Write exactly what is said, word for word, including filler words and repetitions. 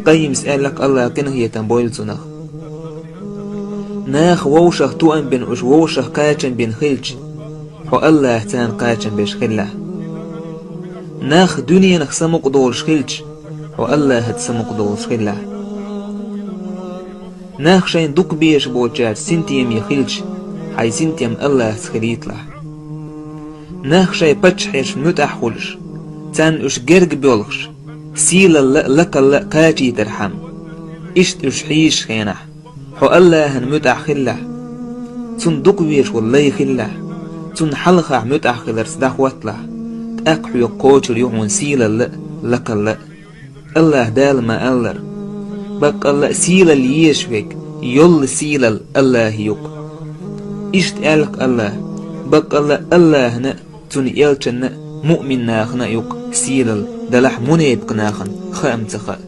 Къаййимас аьлла, АллахӀа къинхетам бойла цунах. Нах вовшах тоам бина, уьш вовшах кхачам бина хилча, хьо АллахӀ царна кхачам беш хилалахь. Нах дуьненах самукъа долуш хилча, хьо АллахӀаца самукъа долуш хилалахь. Нах шайна дукха безаш боцучаьрца синтеме хилча, хьайн синтем АллахӀаца хилийталахь. Нах шайн паччахьашна муьтӀахь хуьлуш, царна уьш герга боьлхуш, сийлалла а, лакхалла а кхачийтархьама, иштта уьш хьийзачу хенахь, хьо АллахӀана муьтӀахь хилалахь, Цунна дукха везаш волу лай хилалахь, Цунна хьалхахь муьтӀахь хиларца дӀахӀотталахь, тӀаккха хьоьга кхочур ю хьуна сийлалла а, лакхалла а. АллахӀ Дала ма-аллара: «Баккъалла а сийлалла езаш верг, йолла сийлалла АллахӀан ю-кх». Иштта аьлла-кх АллахӀа: «Баккъалла а АллахӀана а, Цуьнан элчанна а, муъмин нахана а ю-кх сийлалла, делахь мунепакъ нахана хаам ца хаьа».